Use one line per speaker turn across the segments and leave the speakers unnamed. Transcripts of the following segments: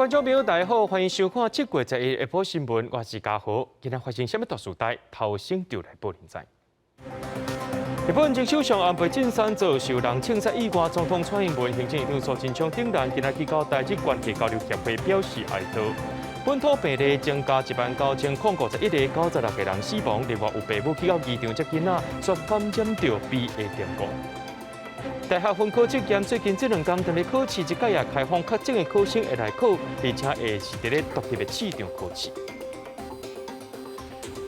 觀眾朋友，大家好，歡迎收看7月11下晡新聞，我是嘉豪。今仔發生啥物大事代，頭先就來報您知。日本前首相安倍晉三遭受人槍殺意外，總統蔡英文、行政院長蘇貞昌等人今仔去到台日關係交流協會表示哀悼。本土病例增加19,051個，96個人死亡，另外有爸母去到機場接囡仔，煞感染著 BA.5。大學分科測驗最近這兩工踮咧考試，這擺也開放確診的考生會來考，而且會是佇咧獨立的試場考試。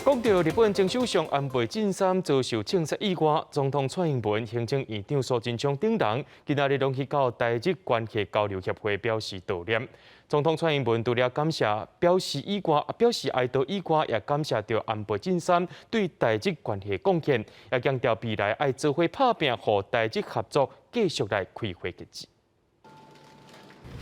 講到日本前首相安倍晉三遭受槍殺意外，總統蔡英文、行政院長蘇貞昌等人今仔日攏去到台日關係交流協會表示悼念。總統蔡英文除了感謝表示以外，表示哀悼以外，也感謝著安倍晉三對台日關係貢獻，也強調未來愛做伙拍拚，予台日合作繼續來開花結籽。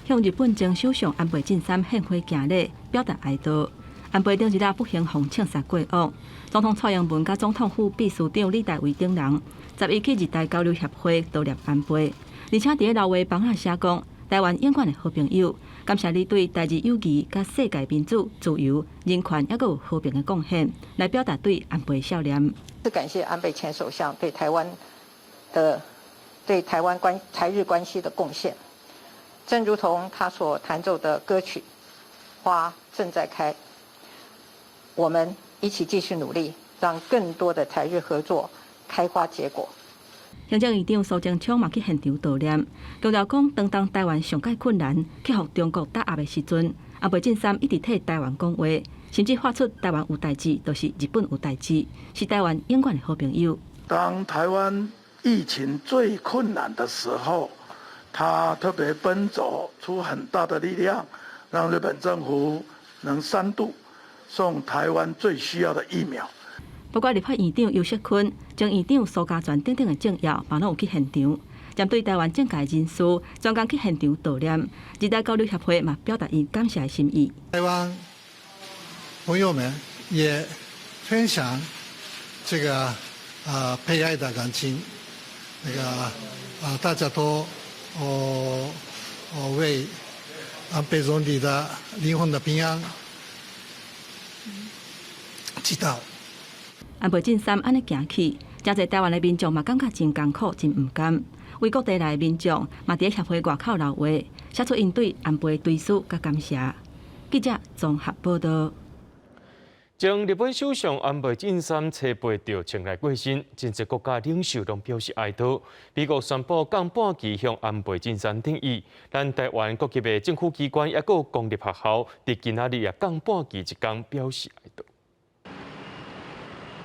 向日本前首相安倍晉三獻花行禮，表達哀悼。安倍頂日啊不幸予槍殺過往，總統蔡英文佮總統府秘書長李大維等人，11去日台交流協會悼念安倍，而且佇咧留話板仔寫講，台灣永遠的好朋友，感謝你對台日友誼佮世界民主、自由、人權猶閣有和平的貢獻，來表達對安倍孝念。
是感謝安倍前首相對台灣的對台灣關台日關係的貢獻，正如同他所彈奏的歌曲《花正在開》。我們一起繼續努力，讓更多的台日合作開花結果。
行政院長蘇貞昌嘛去現場悼念，強調講，當當台灣上蓋困難、克服中國打壓的時陣，安倍晉三一直替台灣講話，甚至喊出台灣有代誌，就是日本有代誌，是台灣永遠的好朋友。
當台灣疫情最困難的時候，他特別奔走出很大的力量，讓日本政府能三度送台灣最需要的疫苗。
包括立法院長游錫堃、前院長蘇嘉全等等的政要，嘛攏有去現場。針對台灣政界人士，專工去現場悼念。日台交流協會嘛表達𪜶感謝的心意。
台灣朋友們也分享這個悲哀的感情，那個大家都為安倍總理的靈魂的平安祈禱。
安倍晉三按呢行去，誠濟台灣的民眾嘛感覺真艱苦、真毋甘。為各地來的民眾嘛佇協會外口留話，寫出𪜶對安倍追思佮感謝。記者綜合報道。
前日本首相安倍晉三初八著槍來過身，真濟國家領袖攏表示哀悼。美國宣布降半旗向安倍晉三致意，咱台灣各級的政府機關抑閣公立學校，佇今仔日也降半旗一工表示哀悼。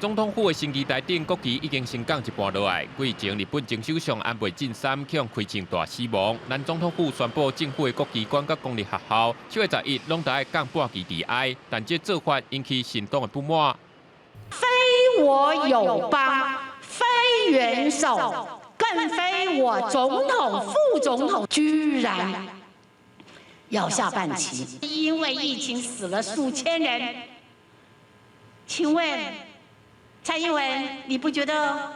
總統府的升旗台頂，國旗已經升降一半落來。幾日前，日本前首相安倍晉三去予開槍彈死亡。咱總統府宣布，政府的各機關佮公立學校，7月11攏著愛降半旗致哀。但這做法引起新黨的不滿。
非我友邦，非元首，更非我總統、副總統，居然要下半旗。因為疫情死了數千人，請問蔡英文，你不覺得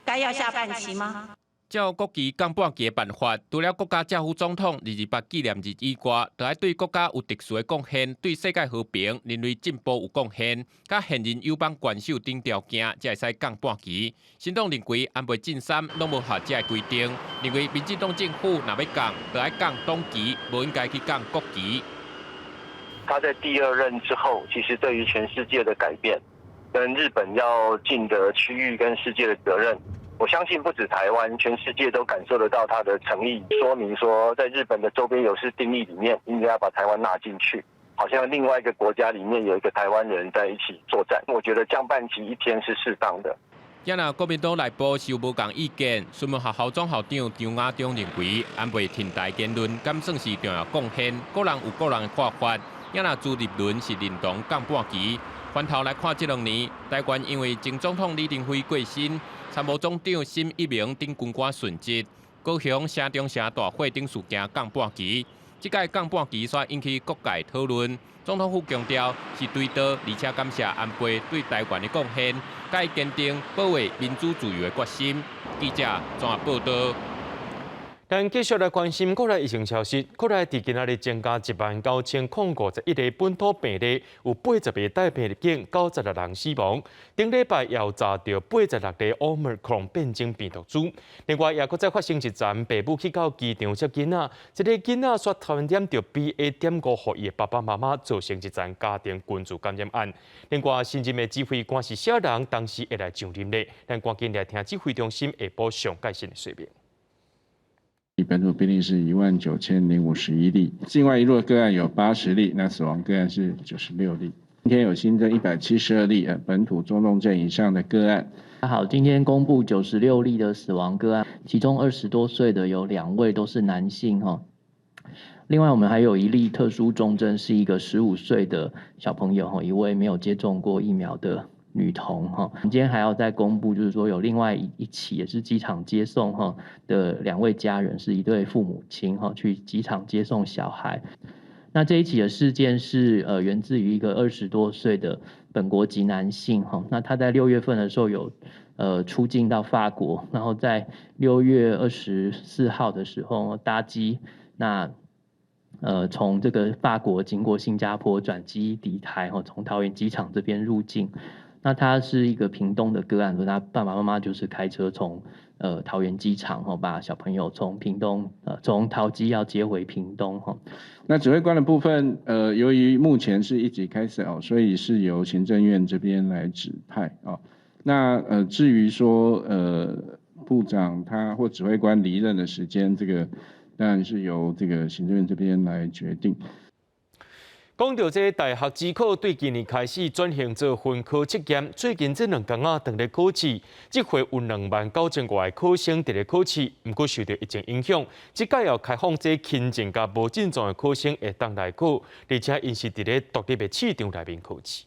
該要下半旗嗎？
照國旗降半旗的辦法，除了國家正副總統2·28紀念日以外，著愛對國家有特殊的貢獻，對世界和平、人類進步有貢獻，佮現任友邦元首等條件，才會使降半旗。新黨認為安倍晉三攏無合這个規定，認為民進黨政府若欲降，著愛降黨旗，無應該去降國旗。
他在第二任之後，其實對於全世界的改變，跟日本要盡的區域跟世界的責任，我相信不止台灣，全世界都感受得到他的誠意。說明說，在日本的周邊有事定義裡面，應該要把台灣納進去，好像另外一個國家裡面有一個台灣人在一起作戰。我覺得降半旗一天是適當的。
也若國民黨內部是有無仝意見，孫文學校總校長張亞中認為，安倍挺台言論敢算是重要貢獻，個人有個人的看法。也若朱立倫是認同降半旗。翻頭來看，這兩年台灣因為前總統李登輝過身，參謀總長沈一鳴等軍官殉職，高雄城中城大火等事件降半旗。這擺降半旗煞引起各界討論。總統府強調是追悼，而且感謝安倍對台灣的貢獻，佮堅定保衛民主自由的決心。記者綜合報道。
咱繼續來關心國內疫情消息。國內佇今仔日增加19,051個本土病例，有80個帶病入境，96人死亡。頂禮拜又查著86例 Omicron 變種病毒株。另外，也閣再發生一層爸母去到機場接囡仔，這个囡仔煞傳染著 BA.5，予伊的爸爸媽媽，造成一層家庭群聚感染案。另外，新任的指揮官是啥人？當時會來上任咧？咱趕緊來聽指揮中心下晡上最新的說明。
本土病例是19,051例，境外移入的個案有80例，那死亡個案是96例。今天有新增172例本土中重症以上的個案。
好，今天公布96例的死亡個案，其中20多歲的有兩位都是男性哈。另外，我們還有一例特殊重症，是一個15歲的小朋友哈，一位沒有接種過疫苗的女童哈。今天還要再公布，就是說有另外一起也是機場接送哈的兩位家人，是一對父母親哈，去機場接送小孩。那這一起的事件是源自於一個20多歲的本國籍男性哈，那他在6月份的時候有出境到法國，然後在6月24號的時候搭機，那從這個法國經過新加坡轉機抵台哈，從桃園機場這邊入境。那他是一個屏東的個案，說他爸爸媽媽就是開車從桃園機場哈，把小朋友從屏東從桃機要接回屏東哈。
那指揮官的部分，由於目前是一級開始哦，所以是由行政院這邊來指派哦。那至於說部長他或指揮官離任的時間，這個當然是由這個行政院這邊來決定。
講著這大學指考對今年開始轉型做分科測驗，最近這兩工仔當咧考試，這回有29,000外個考生佇咧考試，毋過受著疫情影響，這屆又開放這輕症佮無症狀的考生會當來考，而且𪜶是佇咧獨立的試場內面考試。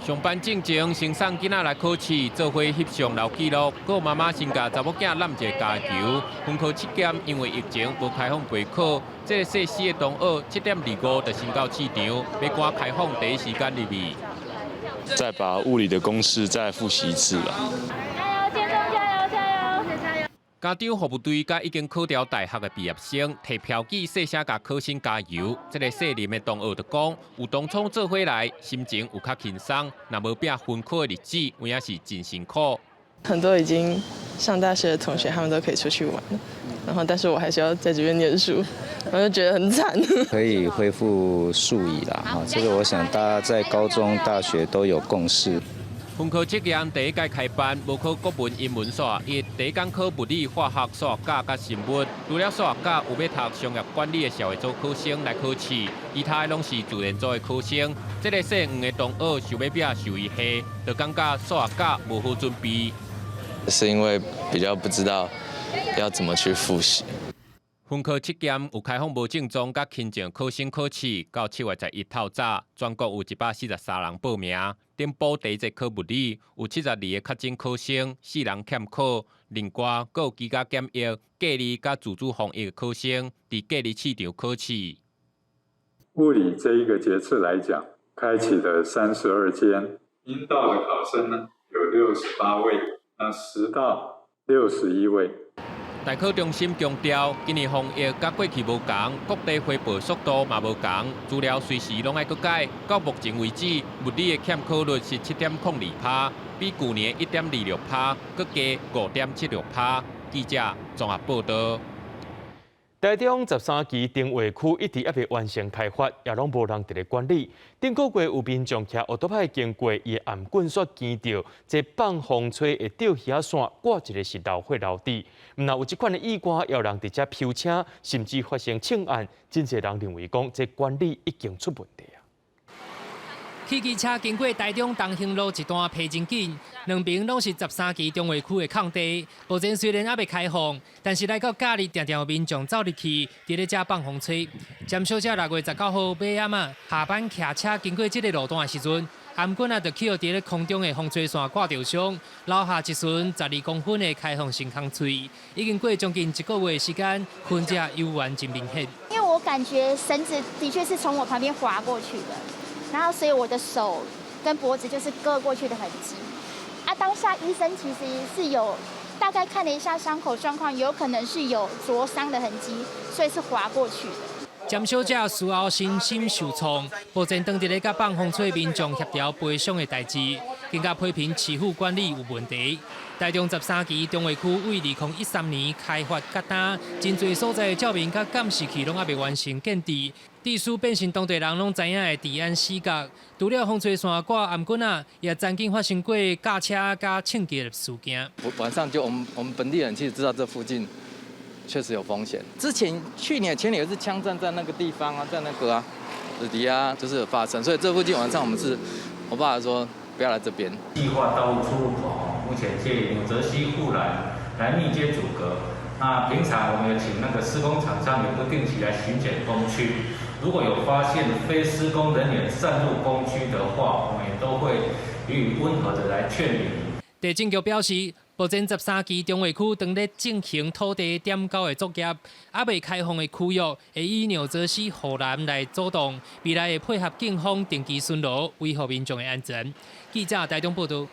上班進前，先送囡仔來考試，做伙翕相留記錄。閣媽媽先共查某囝攬一个加球。分科測驗因為疫情無開放備考，這个細細的同學7:25就先到試場，欲趕開放第一時間入去。
再把物理的公式再複習一次吧。
加油，建中加油加油加油！
家長服務隊佮已經考著大學的畢業生，提標語細聲共考生加油。這个細林的同學就講，有當初做伙來，心情有較輕鬆。若無拼分科的日子，有影是真辛苦。
很多已經上大學的同學，他們都可以出去玩，然後但是我還是要在這邊念書，我就覺得很慘。
可以恢復數乙啦，哈，這個我想大家在高中、大學都有共識。
分科測驗第一屆開班，無考國文、英文、數學一，第一工考物理、化學、數學甲佮生物。除了數學甲有欲讀商業管理的社會組考生來考試，其他的攏是自然組的考生。這个姓黃的同學想欲拼獸醫系，就感覺數學甲無好準備。
是因為比較不知道要怎麼去複習。
分科測驗有開放無症狀佮輕症考生考試，到7月11透早，全國有143人報名。頂晡第一節考物理，有72个確診考生，四人欠考。另外，閣有居家檢疫、隔離佮自主防疫的考生，佇隔離試場考試。
物理這一個節次來講，開啟了32間，英道的考生呢有68位，那實道61位。
大考中心強調，今年防疫佮過去無仝，各地恢復速度嘛無仝，資料隨時攏愛閣改。到目前為止，物理的欠考率是7.02%，比舊年1.26%閣加5.76%。記者綜合報道。
台中十三期重劃區一直猶未完成開發，也攏無人佇咧管理。頂個月有民眾騎歐多擺經過，伊的頷頸煞墘著這放風吹的釣魚仔線掛一个是流血流滴。毋但有這款的意外，也有人佇遮飆車，甚至發生槍案。真濟人認為講，這管理已經出問題啊！
汽機車經過台中東興路一段爬真緊，兩邊攏是十三期重劃區的空地。目前雖然猶未開放，但是來到假日，定定有民眾走入去，佇咧遮放風吹。詹小姐6月19號尾暗仔下班騎車經過這个路段的時陣，頷頸仔就去予佇咧空中的風吹線掛著傷，留下一巡12公分的開放性空喙。已經過將近一個月的時間，痕跡猶原真明顯。
因為我感覺繩子的確是從我旁邊滑過去的。然後，所以我的手跟脖子就是割過去的痕跡。啊，當下醫生其實是有大概看了一下傷口狀況，有可能是有灼傷的痕跡，所以是劃過去的。
詹小姐事後身心受創，目前當佇咧佮放風吹民眾協調賠償的代誌，更加批評市府管理有問題。台中13期重劃區為2013年開發到今，真濟所在的照明佮監視器攏猶未完成建置，致使變成當地人攏知影的治安死角。除了風吹線掛頷頸仔，也曾經發生過駕車佮銃擊的事件。
晚上就我們本地人其實知道這附近確實有風險。之前去年前年有一次槍戰在那個地方啊，在那個啊，底下就是有發生，所以這附近晚上我們是，我爸爸說不要來這邊。
計劃道路出入口目前借紐澤西護欄來密接阻隔。那平常我們有請那個施工廠商也不定期來巡檢工區，如果有發現非施工人員擅入工區的話，我們也都會予以溫和的來勸勉。
地政局表示，目前13期重劃區正咧進行土地點交的作業，猶未開放的區域會以紐澤西護欄來阻擋，未來會配合警方定期巡邏，維護民眾的安全。記者台中報道。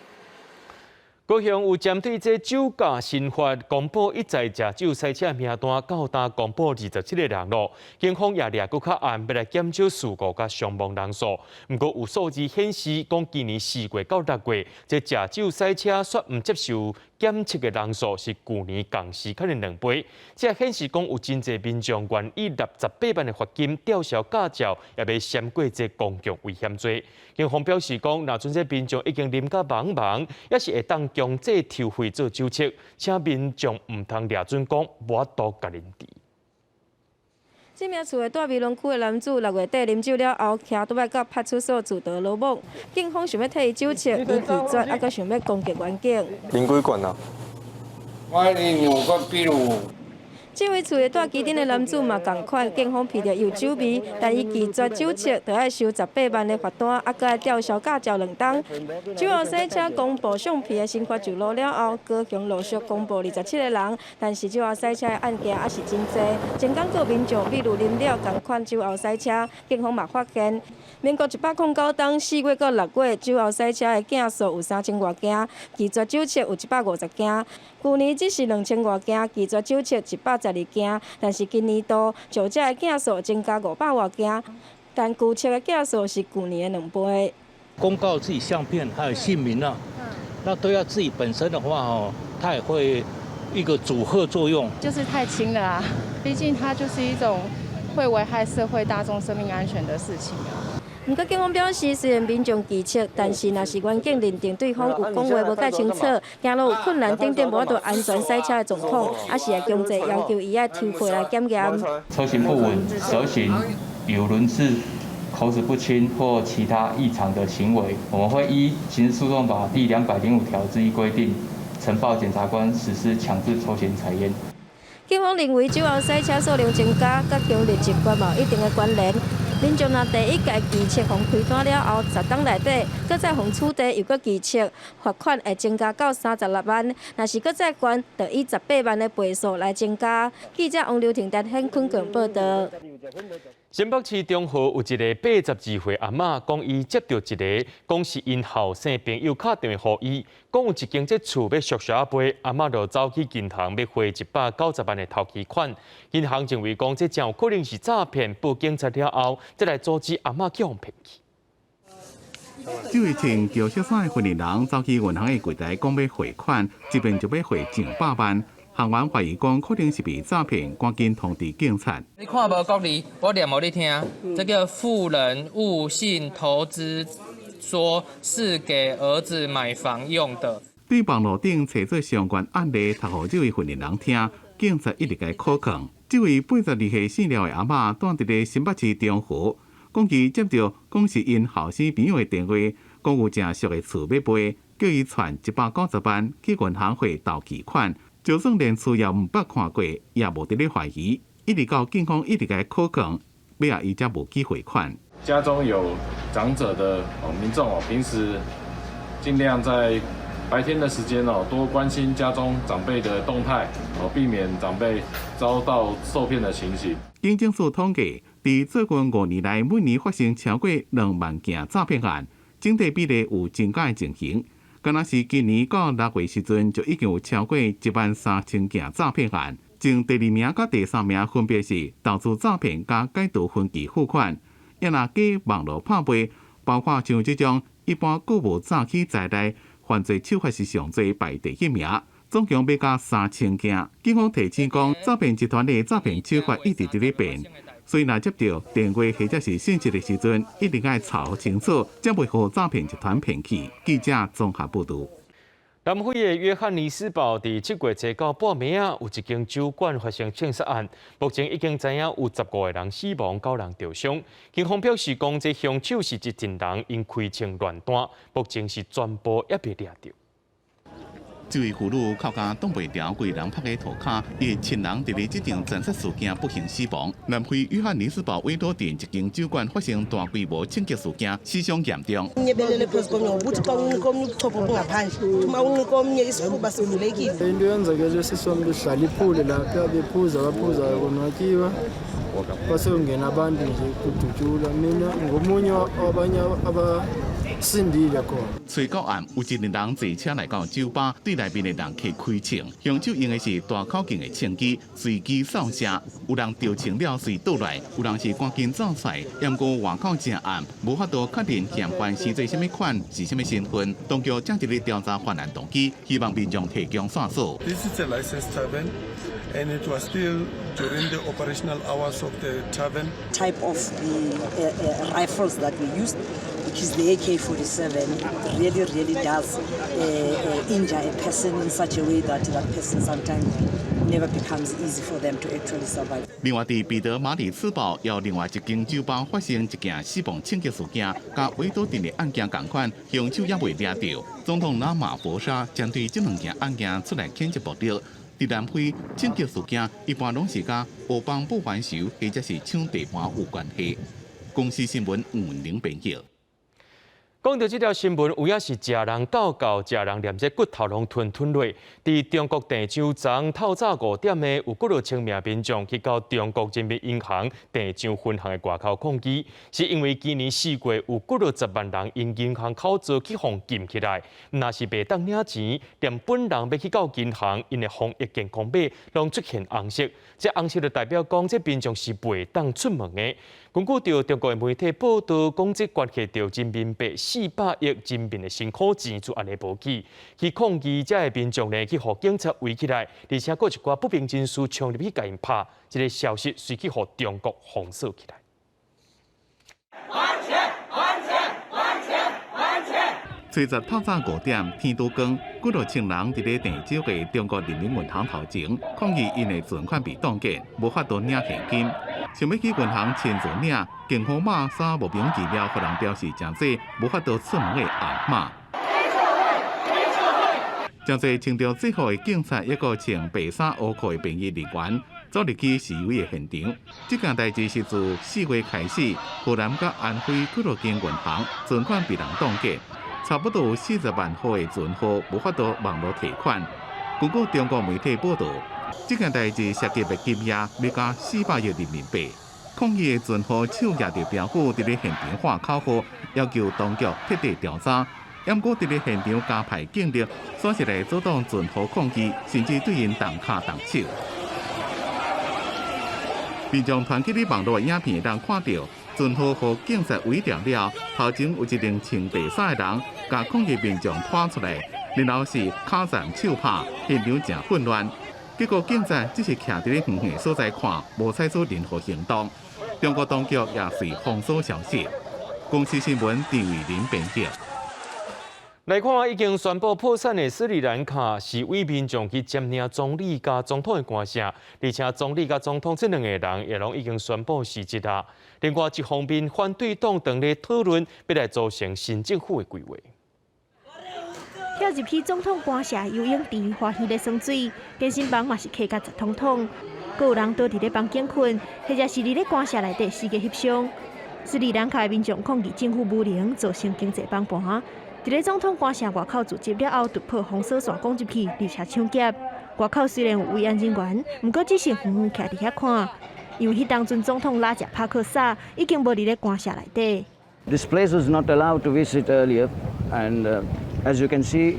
高雄有針對這酒駕新法公布一再食酒賽車名單，到今公布27個人咯。警方也掠閣較案，欲來減少事故佮傷亡人數。毋過有數字顯示，講今年4月到6月，這食酒賽車煞毋接受檢測的人數是舊年仝時間的兩倍。這顯示講有真濟民眾願意納18萬的罰金吊銷駕照，也欲閃過這公共危險罪。警方表示講，若準這民眾已經啉甲茫茫，也是會當強制抽血做酒測，請民眾毋通掠準講無法度共認知。
這名厝的蹛美崙區的男子，6月底啉酒了後，騎拄擺到派出所自投羅網，警方想欲替伊酒測，伊拒絕，猶閣想欲攻擊員警。
啉幾罐啊？我啉兩罐啤酒。
這位厝的蹛旗頂的男子嘛仝款，警方聞著有酒味，但伊拒絕酒測，就愛收18萬的罰單，猶閣愛吊銷駕照兩冬。酒後駛車公布相片的新法上路了後，高雄陸續公布27個人，但是酒後駛車的案件猶是真濟。前工閣有民眾比如啉了仝款酒後駛車，警方嘛發現，民國109冬4月到6月酒後駛車的件數有3000外件，拒絕酒測有150件。舊年只是2000外件，拒絕酒測112件，但是今年度酒駕的件數增加500外件，但拒測的件數是舊年的兩倍。
公告自己相片還有姓名啊，那對他自己本身的話哦，他也會一個阻嚇作用。
就是太輕了啊，畢竟它就是一種會危害社會大眾生命安全的事情啊。
毋過警方表示，雖然民眾拒測，但是若是員警認定對方有講話無蓋清楚，行路有困難等等無法度安全駛車的狀況，猶是會強制要求伊愛抽血來檢驗。
車行不穩、蛇行、語無倫次、口齒不清或其他異常的行為，我們會依刑事訴訟法第205條之一規定，呈報檢察官實施強制抽檢採驗。
警方認為酒後駛車數量增加，佮強烈習慣嘛有一定的關聯。民眾若第一屆拒測予開單了後，10冬內底，閣再予處罰又閣拒測，罰款會增加到36萬；若是閣再懸，就以18萬的倍數來增加。記者王劉婷台顯昆強報道。
新北市中和有一个82歲阿嬤，講伊接著一个講是𪜶後生朋友敲電話予伊，講有一間這厝欲俗俗仔賣，阿嬤就走去銀行欲匯190萬的頭期款。銀行認為講這誠有可能是詐騙，報警察了後，才來阻止阿嬤去予騙去。
這位穿橘色衫的婦人走去銀行的櫃台，講欲匯款，這邊就欲匯上百萬。行員懷疑講可能是被詐騙，趕緊通知警察。
你看無國字，我念予你聽，這個富人勿信投資，說是給兒子買房用的。
對網路頂揣做相關案例，讀予這位婦人聽，警察一直共拷問。這位82歲姓廖的阿嬤，蹛佇咧新北市中和，講伊接著講是𪜶後生朋友的電話，講有誠俗的厝欲賣，叫伊傳190萬去銀行匯頭期款。就算連厝也毋捌看過，也無佇咧懷疑，一直到警方一直共拷問，尾仔伊才無去匯款。
家中有長者的哦民眾哦，平時盡量在白天的時間哦，多關心家中長輩的動態哦，避免長輩遭到受騙的情形。
警政署統計，佇最近5年來，每年發生超過2萬件詐騙案，整體比例有增加的情形。敢若是今年到6月時陣，就已經有超過1萬3千件詐騙案。前第二名佮第三名分別是投資詐騙佮解除分期付款。抑若假網路拍賣，包括像這種一般閣無詐欺在內，犯罪手法是上濟排第一名，總共欲到3000件。警方提醒講，詐騙集團的詐騙手法一直佇咧變，所以若接著電話或者是訊息的時陣，一定愛查清楚，才袂予詐騙集團騙去。記者綜合報導。
南非的約翰尼斯堡佇7月初九半暝仔，有一間酒館發生槍殺案，目前已經知影有15個人死亡，九人著傷。警方表示講，這兇手是一群人𪜶開槍亂彈，目前是全部猶未掠著。
這位婦女哭甲擋袂牢，規人趴佇塗跤，伊的親人佇咧這場慘殺事件不幸死亡。南非約翰尼斯堡維多鎮一間酒館發生大規模槍擊事件，死傷嚴重。
Into eyenzakele sisi wami bedlala ipool lapha bephuza baphuza konwatyiwa kwase kungena abantu nje kudutshulwa mina ngomunye wabanye abasindile khona.
初九暗有一个人坐車來到酒吧，對內面的人客開槍，兇手用的是大口徑的槍支，隨機掃射，有人著槍了隨倒來，有人是趕緊走出來。毋過外口真暗，無法度確認嫌犯是做啥物款，是啥物身份。當局正佇咧調查犯案動機，希望民眾提供線索。
This is a licensed tavern, and it was still during the operational hours of the tavern.
Type of the rifles that we used, which is the AK-47, really, really does injure a person in such a way that that person sometimes never becomes easy for them to actually survive.
另外，佇彼得馬里茨堡有另外一間酒吧發生一件死亡槍擊事件，佮維多鎮的案件仝款，兇手猶未掠著。總統拉馬佛沙針對這兩件案件出來譴責暴力。佇南非，槍擊事件一般攏是佮黑幫報還仇或者是搶地盤有關係。公視新聞吳文玲編譯。
講著這條新聞，有影是食人到到，食人連這骨頭攏吞吞落。佇中國鄭州昨透早5點的，有幾若千名民眾去到中國人民銀行鄭州分行的外口抗議，是因為今年4月有幾若十萬人𪜶銀行口座去予禁起來，若是袂當領錢，連本人欲去到銀行，𪜶的防疫健康碼攏出現紅色，這紅色就代表講這民眾是袂當出門的。根據著中國的媒體報導，講這關係著人民幣400億人民的辛苦錢就按呢無去，去抗議這的民眾呢去予警察圍起來，而且閣有一寡不明人士衝入去共𪜶拍，這个消息隨去予中國封鎖起來。
還錢！還錢！還錢！還錢！
初十透早5點，天拄光，幾若千人佇咧鄭州的中國人民銀行頭前抗議，𪜶的存款被凍結，無法度領現金。想欲去銀行親自領，健康碼煞莫名其妙，予人標示成做無法度出門的紅碼。誠濟穿著制服的警察，抑閣穿白衫烏褲的便衣人員，走入去示威的現場。這件代誌是自4月開始，河南佮安徽幾若間銀行存款被人凍結，差不多有40萬戶的存戶無法度網路提款。根據中國媒體報導，這件代誌涉及的金額欲到400億人民幣。抗議的存戶手舉著標語，佇咧現場喊口號，要求當局徹底調查。毋過佇咧現場加派警力，煞是來阻擋存戶抗議，甚至對𪜶動跤動手。民眾傳去咧網路的影片，會當看著存戶予警察圍牢了，頭前有一名穿白衫的人，共抗議民眾拖出來，然後是跤斬手拍，現場誠混亂。結果警察只是徛佇咧遠遠所在看，無採取任何行動。中國當局也隨封鎖消息。公視新聞陳偉林編輯。
來看已經宣布破產的斯里蘭卡，示威民眾去佔領總理佮總統的官舍，而且總理佮總統這兩个人也攏已經宣布辭職啦。另外一方面，反對黨正咧討論欲來組成新政府的規劃。
跳入去總統官舍游泳池，歡喜咧耍水，健身房嘛是客甲十通通，閣有人倒佇咧房間睏，或者是佇咧官舍內底四界翕相。斯里蘭卡的民眾抗議政府無能，造成經濟崩盤。佇咧總統官舍外口聚集了後，突破封鎖線攻入去，而且搶劫。外口雖然有維安人員，毋過只是遠遠徛佇遐看，因為彼當陣總統拉賈帕克薩已經無佇咧官舍內底。
This place was not allowed to visit earlier, and As you can see,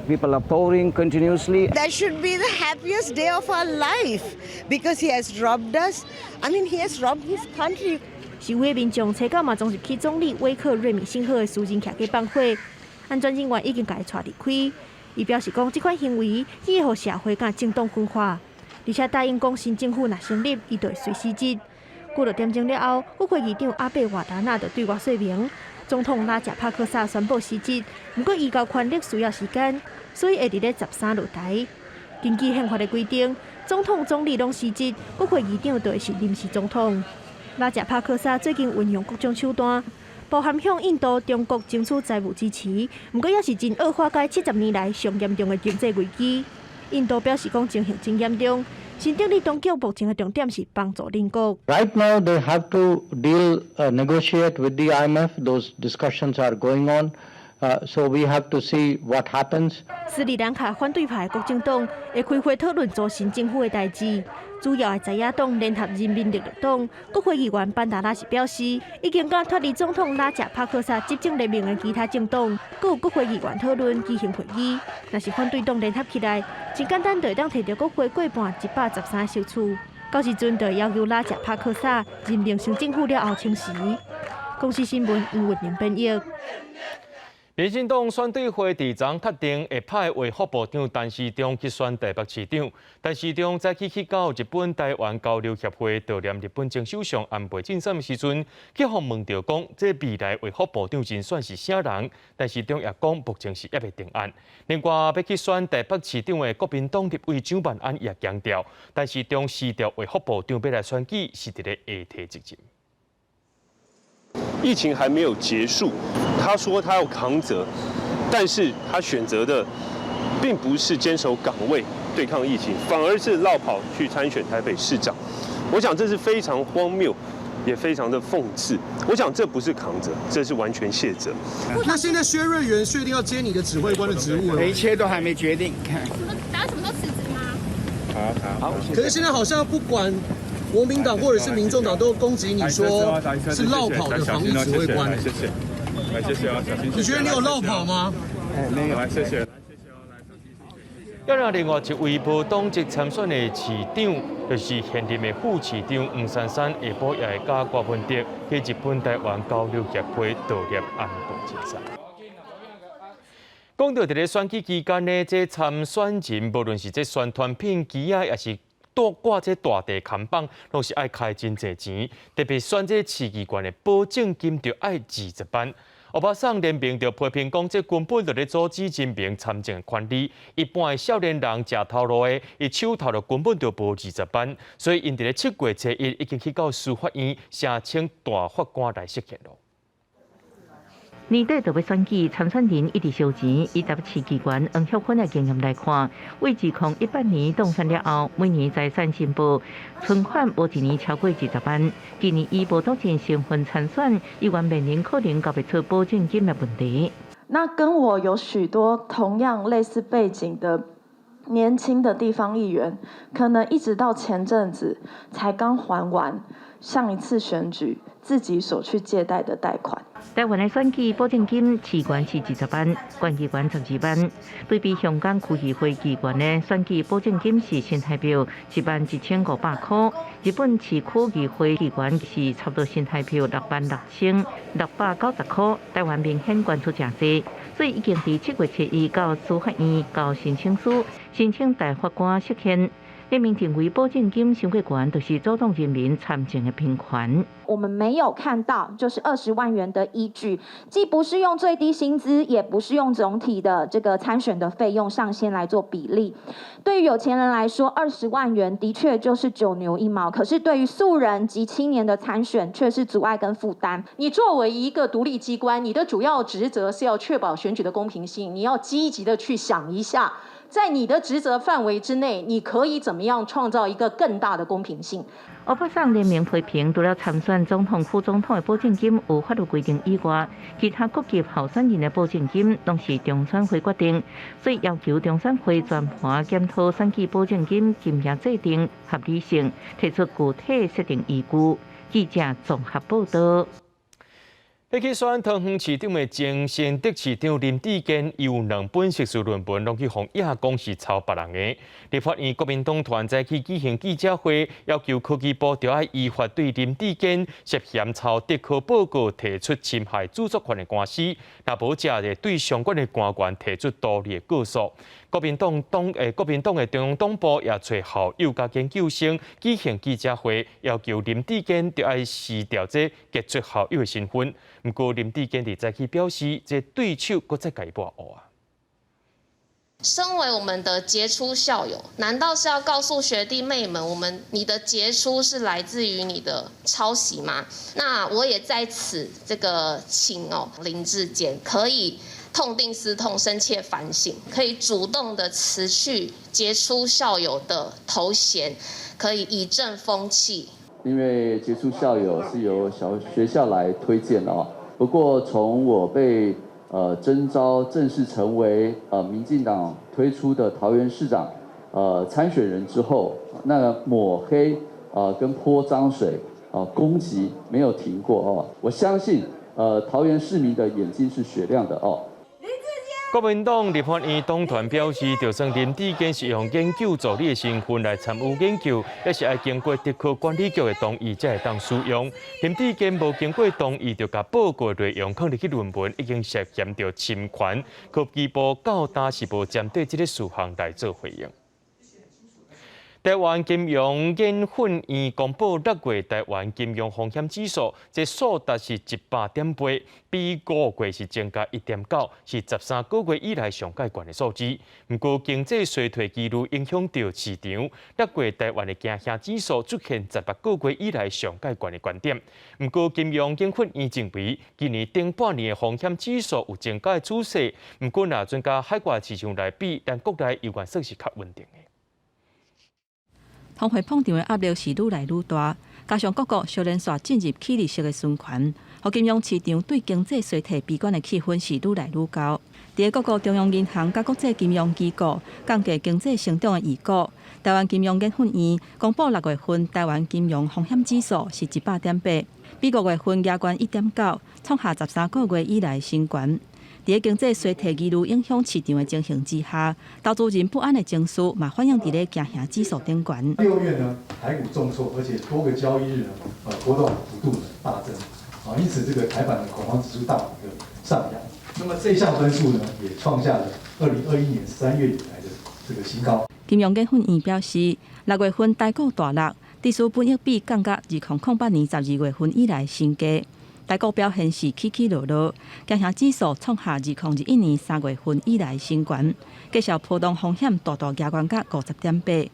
people are pouring continuously.
That should be the happiest day of our life because he has robbed us. I mean, he has robbed his country.
示威民眾初九嘛，衝入去總理威克瑞米辛赫的私人汽車放火，安全人員已經共伊帶離開。伊表示講，這款行為只會予社會佮政黨分化，而且答應講新政府若成立，伊就會隨辭職。過了點鐘了後，國會議長阿貝瓦達納就對外說明，總統拉賈帕克薩宣布辭職，毋過移交權力需要時間，所以會佇咧13落台。根據憲法的規定，總統、總理攏辭職，國會議長就會是臨時總統。拉賈帕克薩最近運用各種手段，包含向印度、中國爭取財務支持，毋過也是真惡化該70年來上嚴重的經濟危機。印度表示講情形真嚴重，新德里當局目前的重點是幫助鄰國。
Right now they have to deal, negotiate with the IMF. Those discussions are going on. So we have to see what happens.
斯里蘭卡反對派國政黨會開會討論組新政府的代誌。主要的在野黨聯合人民力量黨國會議員班達拉是表示，已經佮脫離總統拉賈帕克薩執政聯盟的其他政黨，閣有國會議員討論舉行會議。若是反對黨聯合起來，真簡單就會當提著國會過半113席次。到時陣就會要求拉賈帕克薩任命新政府了後請辭。公視新聞黃韻玲編譯。
民進黨選對會佇昨確定會派衛福部長陳時中去選台北市長。陳時中早起去到日本台灣交流協會悼念日本前首相安倍晉三的時陣，去予問著講，這未來衛福部長人選是啥人？陳時中也講，目前是猶未定案。另外，欲去選台北市長的國民黨立委蔣萬安也強調，陳時中辭掉衛福部長欲來選舉，是佇咧下體責任。
疫情還沒有結束，他說他要扛責，但是他選擇的並不是堅守崗位對抗疫情，反而是落跑去參選台北市長。我想這是非常荒謬，也非常的諷刺。我想這不是扛責，這是完全卸責。
那現在薛瑞元確定要接你的指揮官的職務了？
一切都還沒決定。
什麼？打算什麼時候辭職嗎？
好好。
可是現在好像不管國民黨或者是民眾黨都攻擊你說是落跑的防疫指揮官。
謝謝，來謝謝啊，小心。
你覺得你有落跑嗎？
哎，沒有，來謝謝。
另外一位無黨籍參選的市長，就是現任的副市長黃珊珊，下晡也會佮郭文德去日本台灣交流協會悼念安倍晉三。講到佇咧選舉期間呢，這參選人無論是這宣傳品、旗仔，抑是掛這大地看板，攏是愛開真濟錢。特別選這市議員的保證金就愛20萬。歐巴桑聯名就批評講，這根本就咧阻止人民參政的權利。一般的少年人食頭路的，伊手頭就根本就無20萬，所以𪜶佇咧7月初一已經去到司法院聲請大法官來釋憲囉。
年底就欲選舉，參選人一直燒錢。以台北市議員黃玉芬的經驗來看，對2018年當選了後，每年財產申報存款無一年超過20萬。今年以無黨籍身份參選，依然面臨可能交袂出保證金的問題。
那跟我有許多同樣類似背景的年輕的地方議員，可能一直到前陣子才剛還完上一次選舉自己所去借貸的貸款。
台灣的選舉保證金市議員是20萬，縣議員12萬。對比香港區議會議員的選舉保證金是新台幣11,500塊，日本市區議會議員是差不多新台幣66,690塊。台灣明顯懸出誠濟，所以已經佇7月7日到司法院交申請書，申請大法官釋憲。聯盟認為保證金傷過懸，就是阻擋人民參政的平權。
我們沒有看到就是20萬元的依據，既不是用最低薪資，也不是用總體的這個參選的費用上限來做比例。對於有錢人來說，20萬元的確就是九牛一毛，可是對於素人及青年的參選，卻是阻礙跟負擔。
你作為一個獨立機關，你的主要職責是要確保選舉的公平性，你要積極的去想一下。在你的職責範圍之內，你可以怎麼樣創造一個更大的公平性？
歐巴桑聯名批評，除了參選總統、副總統的保證金有法律規定以外，其他各級候選人的保證金攏是中選會決定，所以要求中選會全盤檢討選舉保證金金額制定合理性，提出具體設定依據。記者綜合報道。
欲去選桃園市長的前新竹市長林智堅有兩本碩士論文，攏去予伊講是抄別人的。立法院國民黨團早起舉行記者會，要求科技部著愛依法對林智堅涉嫌抄竹科報告提出侵害著作權的官司，若無則會對相關的官員提出獨立的告訴。國民黨的中央黨部也揣校友佮研究生舉行記者會，要求林智堅著愛辭掉這傑出校友的身份。毋過林智堅佇早起表示，這對手閣再共伊搏烏啊。
身為我們的傑出校友，難道是要告訴學弟妹們，我們你的傑出是來自於你的抄襲嗎？那我也在此這個請哦林智堅可以痛定思痛，深切反省，可以主動的辭去傑出校友的頭銜，可以以正風氣。
因為傑出校友是由小學校來推薦哦，不過從我被徵召正式成為民進黨推出的桃園市長參選人之後，那抹黑跟潑髒水攻擊沒有停過哦。我相信桃園市民的眼睛是雪亮的哦。
國民黨立法院黨團表示，就算林智堅是用研究助理的身份來參與研究，也是愛經過竹科管理局的同意才會當使用。林智堅無經過同意就共報告內容放入去論文，已經涉嫌著侵權。科技部到今是無針對這个事項來做回應。台灣金融研訓院公布六月台灣金融風險指數，這數值是100.8，比五月是增加1.9，是13個月以來上蓋懸的數字。毋過經濟衰退疑慮影響著市場，六月台灣的驚嚇指數出現16個月以來上蓋懸的懸點。毋過金融研訓院認為，今年頂半年的風險指數有增加的趨勢，毋過若準佮海外市場來比，咱國內猶原算是較穩定的。
通貨膨脹的壓力是愈來愈大，加上各國小連續進入去利息的循環，予金融市場對經濟衰退悲觀的氣氛是愈來愈高。佇各國中央銀行佮國際金融機構降低經濟成長的預估，台灣金融研訓院公布六月份台灣金融風險指數是100.8，比五月份加懸1.9，創下13個月以來新高。佇經濟衰退疑慮影響市場的情形之下，投資人不安的情緒嘛反映佇咧驚嚇指數頂懸。
6月呢，台股重挫，而且多個交易日呢，波動幅度大增，啊，因此這個台版的恐慌指數大幅的上揚。那麼這項分數呢，也創下了2021年3月以來的這個新高。
金融研訓院表示，六月份台股大落，指數本益比降到2008年12月份以來新低。台股表現是起起落落，驚嚇指數創下2021年3月份以來新高，繼續波動風險大大加懸甲50.8。頂